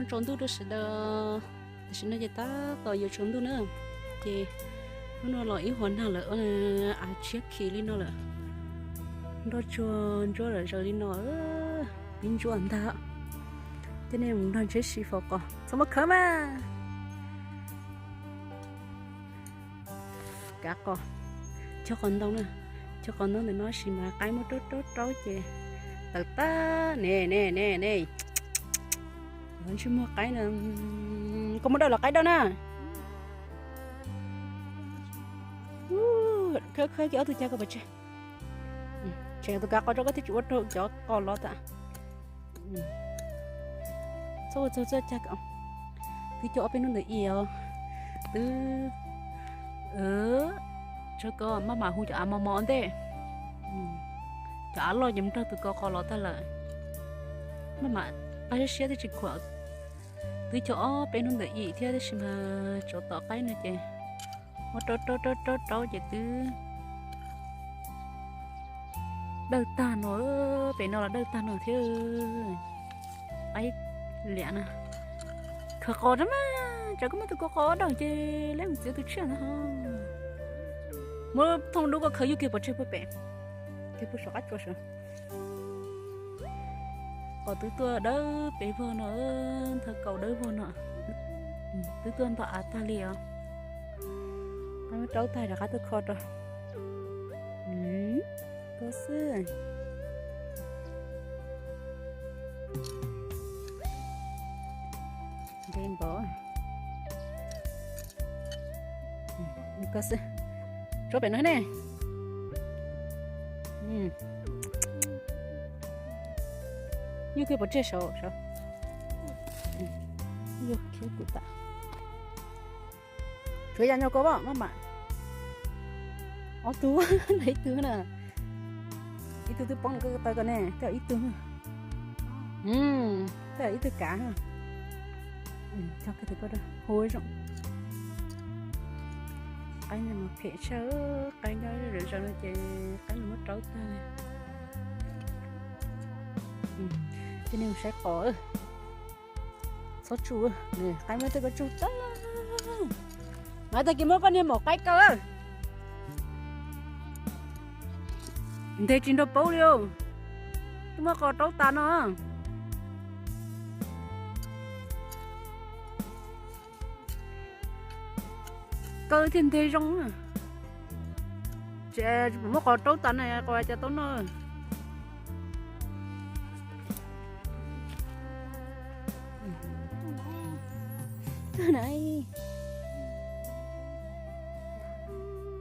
Tsaus ntuj rau sawv daws, tam sim no ces tab tom yuav tsaus ntuj na. Ces hnub no los ib hua nag lawm, av tshiab khiv li no lawm. Nroj tsuag ntsuab lawm zaws li no, pib ntsuab ntag. Coj nej mus nrog Ntsheb Siv faus qos txhob muab khawb mas. Kav qos, cog qos ntoo na, cog qos ntoo ntawm no sis mas qaib muab raub raub raub ces tawm tag ne ne ne ne. Ntsej muag qaib no, koj muab dawj los qaib dawj na. Khawb khawb kiag ob tug cag koj pov tseg. Tseem tus kav qos rau koj thiaj tsis ua rau cov qos lov tas. Txhob ua txog txoj cag, twb cog ob peb hnub ntawd ib os, twb tsawg ko maj mam hu cov av mos mos ntej. Cov av loj ces mus raug tus ko qos lov tag lawm. Maj mam pab siab siab twb tsis khuam. Twb cog ob peb hnub ntawd ib thiab tab sis mas tsov tom qaib no ces muab raub raub raub raub ces twb dawj tag no, pem no los dawj tag no thiab. Qaib liam na, khaws qos rau mas, tsam koj muab tus ko qos dawj ces lawv mus txiav tus tshiab ntag. Muab thooj dub koj khaws yuj kiag pov tseg puag pem, kiag puag saum qab tsua saud. Qos twb tuaj dawb pes vog no, nthav kaus dawb vog no, twb tuaj nto av tag li os. Muab raub tag rov qab tuaj kho rau. Koj xwb. Ntev npaum. Koj xwb. Tsuab pem no ne. Yuj kiag pov tseg saud, yuj khiav kuv tas. Tshuav yam nyuag ko maj mam. Ob tug, ib tug na. Ib tug twb poob ko taw ko ne, tej ib tug. Tej ib tug kav. Cog kiag tus ko rau, hu zoo. Qaib no mas phem tshaj, qaib nyob zom zaws no ces qaib no muab raub tag li. Coj nej mus saib qos. Txhob tsuj, qaib muab tej ko tsuj tag. Mas tag kis muab koj niag maum qaib kaw. Nteg tsis nrog paub li os. Twb muab qos raub tas no. Kaw thiaj nteg zoo. Tsis muab qos raub tas na, qos cas tau noj.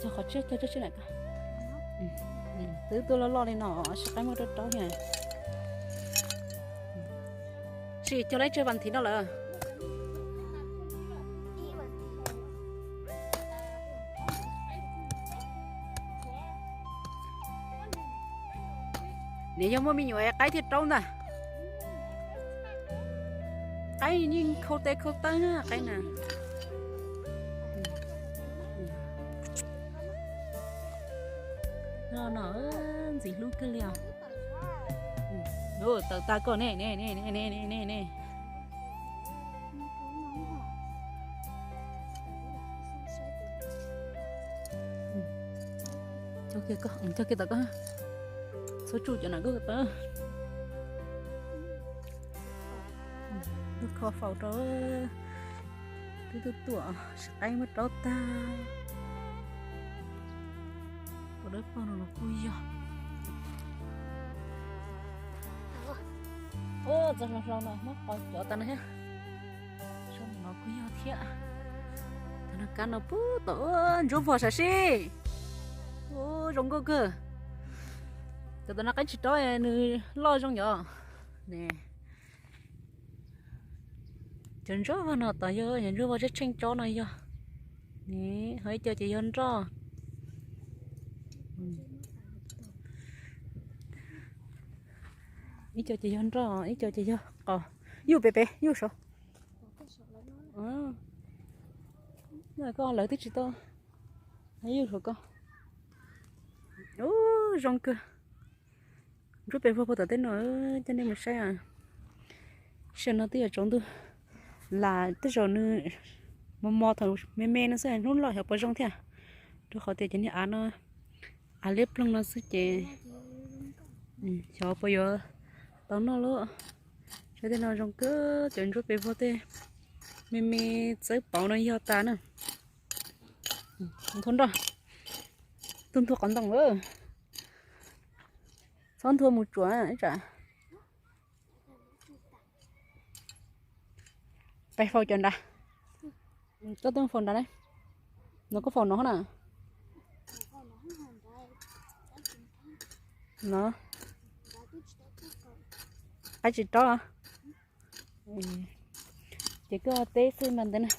Cog qhov tsiab, cog tsiab tsiab na. Twb tuaj loj loj li no, sib qaib muab raub raub thiab. Sim cog lawm tsawg vas thiv no lawm. Nws yog muaj me nyuam qaib thiaj raub ntag. Qaib yeej khau tes khau taw qaib na. No no, ntxim hlub kawg li os. Tawm tas koj ne ne ne ne ne ne. Cog kiag tau koj, txhob tsuj cov na koj tau. Wb kho faus rau, twb tuaj tuaj, sib qaib muab raub tag. Ua dawb paug no los kuj yog. Txog hlau hlau no muab qos cov tas no thiab. Zoo no kuj yog thiab. Tus no kab no puag tom ntsuab vog sav sib. Zoo nkauj kawg. Cov tom no qaib tsis raub nws loj zoo yom. Ne, cov ntsuab vog no tom yog cov ntsuab vog tsheej tsheej tsob no yog. Ne, ho ib co ces yog nroj. Ib co ces yog nroj, ib co ces yog qos. Yuj pem pem, yuj saud. Koj lawv twb tsis tau. Yuj saud koj. Ub, zoo kawg. Ntsuab pes vog puag tom tej no, coj nej mus saib. Sij hawm no twb yuav tsaus ntuj, Lam tej zaum nws mos mos thaum me me no xwb, hnub loj xyov puas zoo thiab. Rau qhov tias cov niag av no, av liab ploog no xwb ces xyov puas yuav tau noj lawm. Saib tej no zoo kawg, cov ntsuab pes vog tej me me txawb pauv no yog tas na. Nthua nroj, tuaj nthua qhov ntoo lawm. Txhob nthua mus tsuam ib tsam. Peb faus cov nrad. Koj twb faus nrad ne. No koj faus no na. No. Qaib tsis rob. Ces koj teb xwb mas ntawd na.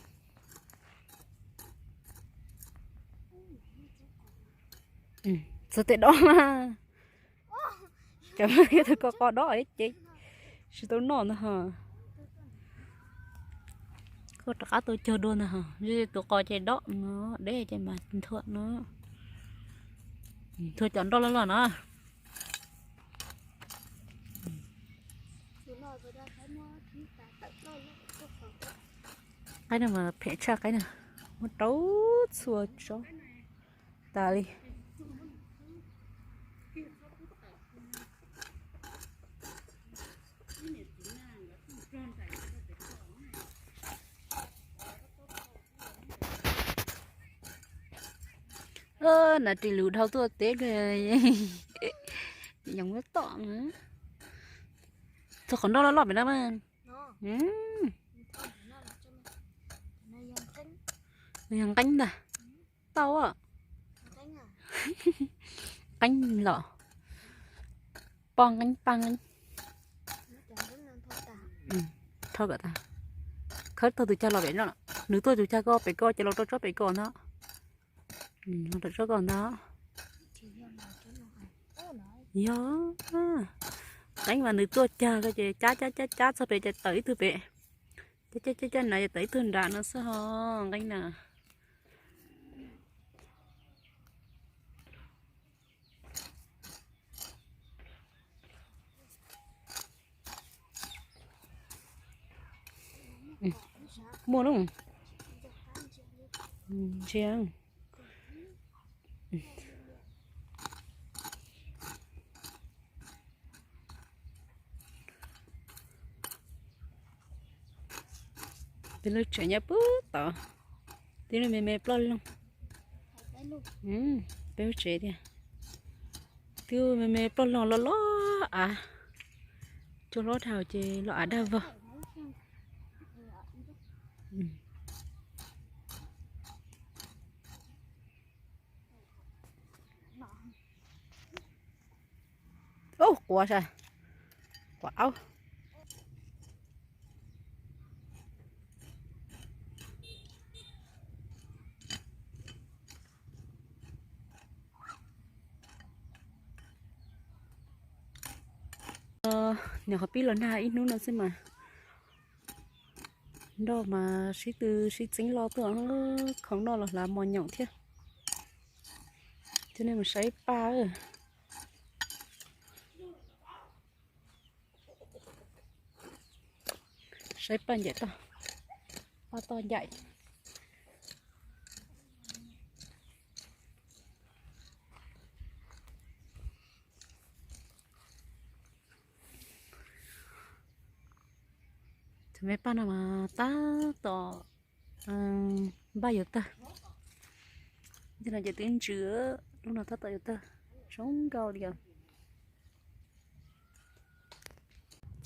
Txog tej dob mas. Cov thiab tus ko qo dob ces tsis tau noj ntag ho. Koj rov qab tau cog dua ntag ho. Tus qo ces dob no, deb ces mas nthua no. Nthua cov nroj loj loj no. Qaib no mas phem tshaj qaib na, muab rau txhua tsob tas li. Nav ris lus dhau tuaj teb, ces yog muab tom. Txog qhov nroj loj loj pem no mas. Yog nqeeb ntag. Tau. Qeeb los. Poj nqeeb paj nqeeb. Thauj kom tas. Khawb tau tus cag los pem no. Nws tuaj tus cag ko pem ko ces los rau tsob pem ko ntag. Los rau tsob ko ntag. Yog nqeeb mas nws tuaj cag ko ces cab cab cab cab txog pem ces tawm ib tug pem. Cab cab cab cab na ces tawm ib tug nram no xwb ho nqeeb na. Muaj lub ntsia. Peb lub tsev nyob puag tod, twb me me ploj loog. Peb lub tsev tiag, twb me me ploj loog loj loj av, cua hlob dhau ces loj av dag vog. Ub, quav sas, quav aub. Niam qhov pib los nag ib hnub no xwb mas nroj mas sib tw sib txeeb loj tuaj, khoov noj los hlav mos nyoos thiab. Coj nej mus saib paj. Saib paj ncaim toj, paj toj ncaim. Cov me paj no mas tab tom npaj yuav tawg. Tej no ces twb ntsws, lub no tab tom yuav tawg, zoo nkauj li os.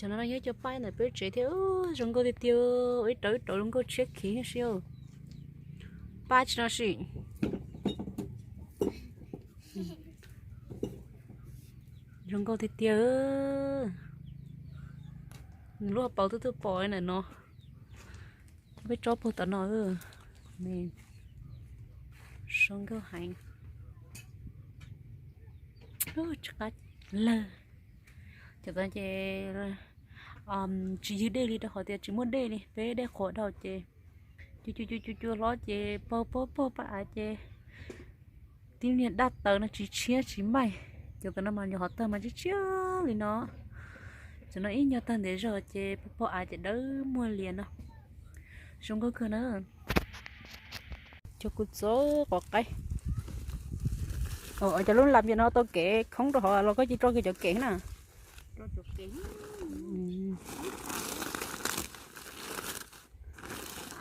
Cov no yog cov paj ntawm peb tsev thiab, zoo nkauj tiag tiag, ib rauv ib rauv zoo nkauj tshiab khiv si. Paj tsis no sim. Zoo nkauj tiag tiag. Nws lub hauv paus twb tuaj pom ntawm no. Peb tsob puag tom no, zoo nkauj heev. Tsis qab lawg. Cov tod ces tsis ywg dej li rau qhov tias tsis muaj dej li, peb dej qhuav dhau ces cu cu cu cu cua hlob ces paug paug paug paj av ces tib niag daj taws no tsis tshiab tsis maij. Cov tod no mas nyuam qhuav tawg mas tshiab tshiab li no. Cov no ib nyuag tawg ntev zog ces paug paug av ces dawb muag lias no. Zoo nkauj kawg na. Cov kua txob quav qaib. Cov lub lam yam no tau kev khoob rau hauv los koj cia li tso kiag cov kev na.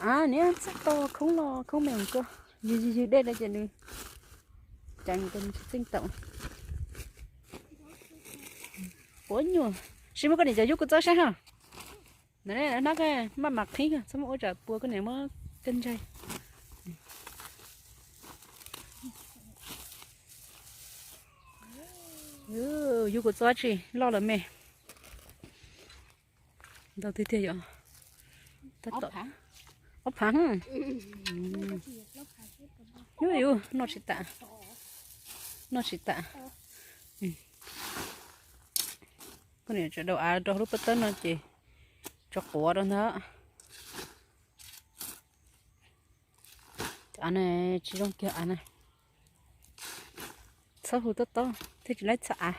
A, niam txaj to khoob los khoob me koj. Ywg ywg ywg dej no ces nws ceev ces nws tsis txeej tau. Quav nyuam. Sis muab koj niam cov yub kua txob saib ha. Hnab maj mam qhib txhob muab ua tsam pua koj niam muab koj ntsais. Yub kua txob tsis loj lawm me. Ntau tiag tiag yom. Ob phav. Noj tsis tas. Noj tsis tas. Koj niam tseem daus av rau lub pob tawb no ces tso quav rau ntag. Av na tsis zoo kiag av na. Txhob hu tob tob thiaj tsis laib txhaj av.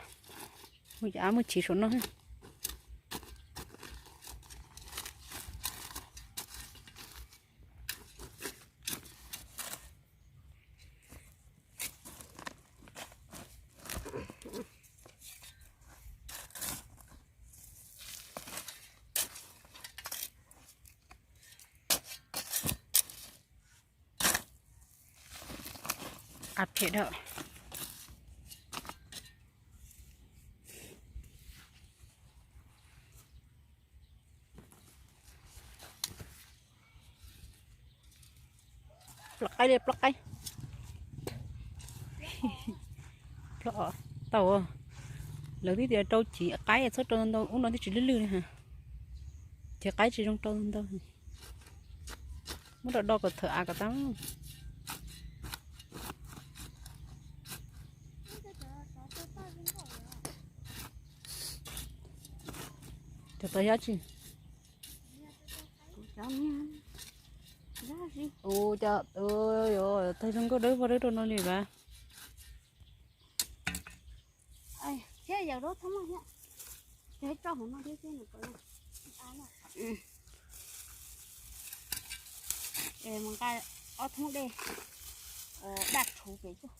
Hu cov av muaj chiv saum no. Av phem dhau. Ploj qaib li, ploj qaib. Ploj tau. Lawv twb tias rau chiv qaib txhob rau ntau ntau, ub no twb tsis lwj lwj li ha. Chiv qaib tsis zoo rau ntau. Muab rau do kom thawm av kom tau. Cov tau yab tsi? Ua cas tag zoo nkauj dawb vog dawb rau no li vas. Thiab yawm dab txhob muaj thiab. Ces tso hauv no thiab xwb. Mus nqa ob thoob dej daj rhuv pem tuaj.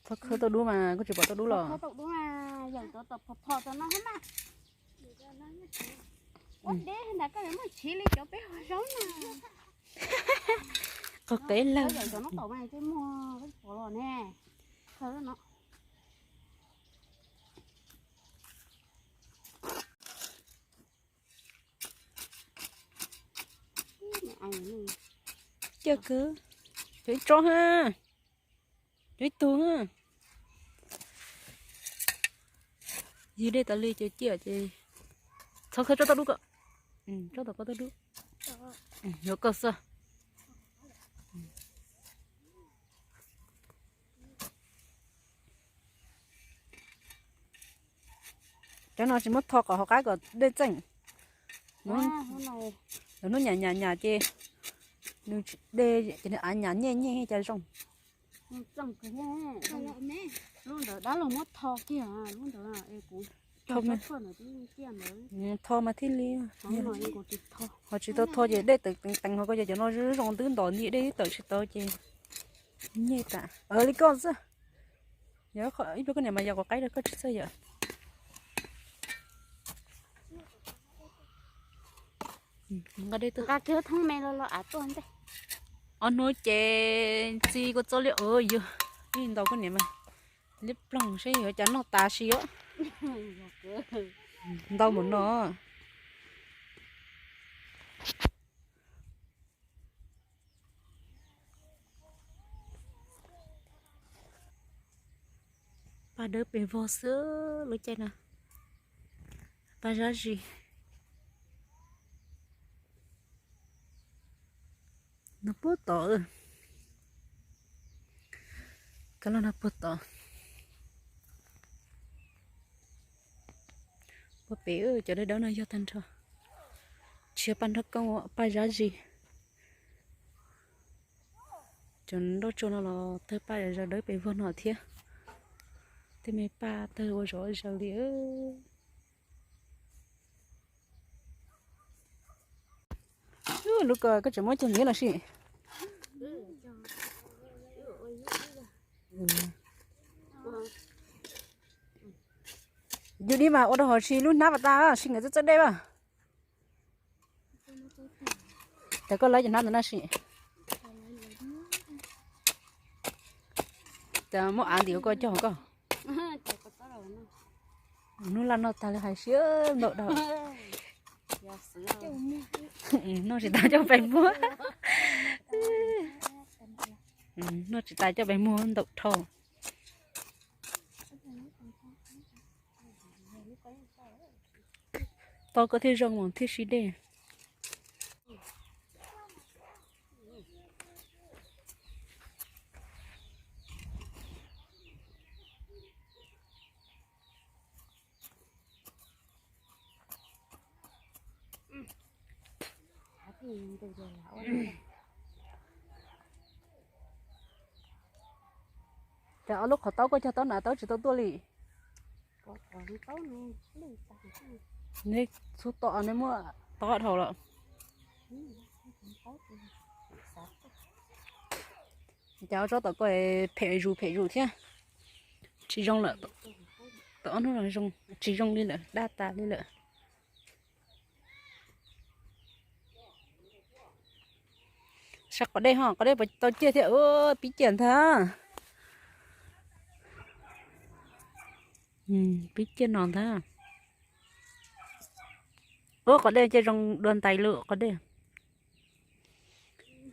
Txhob khawb tauj dub mas, koj tsis pom tauj dub los? Khawb tauj dub mas, yawm cov tom phom phom tom no thiab mas. Ua deb ntawd koj yuav muaj chiv li cov peb hauv zaub na. Qhov qev lawg. Yawm cov no tom mas tej muag pom los ne. Khawb no. Coj kawg. Cov ib tsob ha. Cov ib tug ha. Ywg dej tas li ces ciaj ces txhob khawb tsob tauj dub ko. Tsob tom koj tauj dub. Yuav koj xwb. Cov no tsis muab tho kom hauv qab kom dej txeej. Lawv hnub nyam nyam nyam ces nws dej ces nws av nyam nyej nyej cas zoo. Lub ntawd dab laug muab tho kiag, lub ntawd kuv tho mas thiaj li. Ho tsis tau tho ces dej teev teev ho koj ces cov no zoo zoo twb ntom nti dej twb tawm tsis tau ces nyej tas li koj xwb. Yog ib pliag koj niam mas yog quav qaib rau koj tsis txawj yom. Nqa dej tuaj. Nqa kiag thoob me lo lo av tuaj ntej. Ob hnub ces txi kua txob liab ua yug ib ntau koj niam mas liab ploog seb yuav cas noj tas si os. Ntau mus no. Paj dawb pes vog xwb lub caij no. Paj zab zis. No puag tod. Kab laj no puag tod. Puag pem cov dawb dawb no yog tag nrho. Tsis yog paj nraub koob, paj zab zis. Cov nroj tsuag no los tawg paj zom zaws dawb pes vog no thiab. Tej me paj tawg ua zom zaws li. Lub ko koj tseem muab cog nyiav los sis. Yus di mas ua rau hauv si lub hnab pas tas si nkawd txawj txawj dej mas. Cov koj lawv cov hnab ntawd na sim. Cov muab av ntim ua koj cog koj. Hnub laj noj tag li hais siab npaum dau. Noj tsis tas coj pes muag. Noj tsis tas coj pes muag ntaum dhau. Tau koj thiaj zoo mas thiaj sib dej. Ces ob lub qhov taub koj cog taub na taub tsis tau tuaj li. Neb txhub tom neb muab tob dhau lawm. Cas ob tsob tom koj phem zus phem zus thiab. Tsis zoo lawm. Tom ob hnub no tsis zoo li lawm, daj tas li lawm. Saib qos dej ho, qos dej puas tau ciaj thiab, pib ciaj ntag. Pib ciaj no ntag. Ub, qos dej ciaj zoo dua ntais lawm qos dej.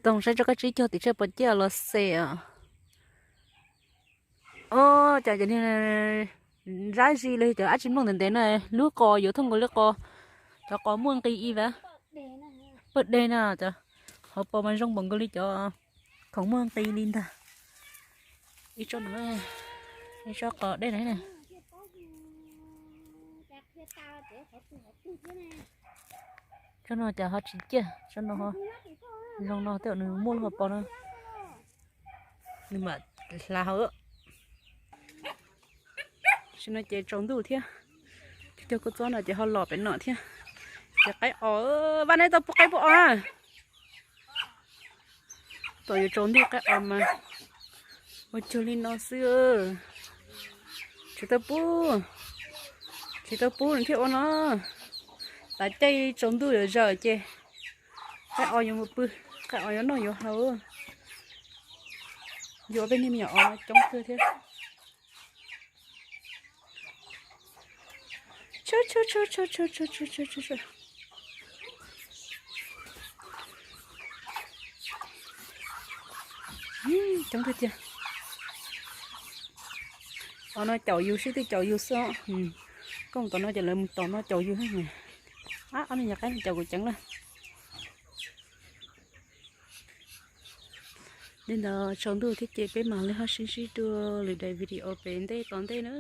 Toog saib tso koj tsib caug tim tshiab puas ciaj los xes os. Ub, cas cov niag nrab zis li cov dab tsi nplooj ntev ntev na, lub qos yuav thooj nkaus li qos, cov qos muaj nqis ib vas. Pawg dej na, cov hauv paus mas zoo npaum nkaus li cov khoom muaj nqis li ntag. Ib tsob no, ib tsob qos dej na. Tsob no cas ho tsis ciaj, tsob no ho zoo no tej zaum nws muaj lub hauv paus no. Nws mam hla hauv. Tam sim no ces tsaus ntuj thiab, cog kua txob no ces ho los pem no thiab. Ces qaib os, vaj neb tau pub qaib pub os na. Tom yuav tsaus ntuj qaib os mas ua cuag li no xwb. Tsis tau pub, tsis tau pub nws thiaj ua no. Tav caij tsaus ntuj yuav zawm ces qaib os yuav mus pw, qaib os yuav noj yuav haus. Yuav peb niag me nyuam os coob kawg thiab. Coob tiag tiag. Os no caum yus sib twb caum yus xwb. Koj mus tom no ces lawv mus tom no caum yus. Ab, ob niag nyuam qaib no caum kuv ceev lawm. Li ntawd tsaus ntuj thiab ces peb mam li ho sib ntsib dua lwm daim video pem ntej tom ntej na.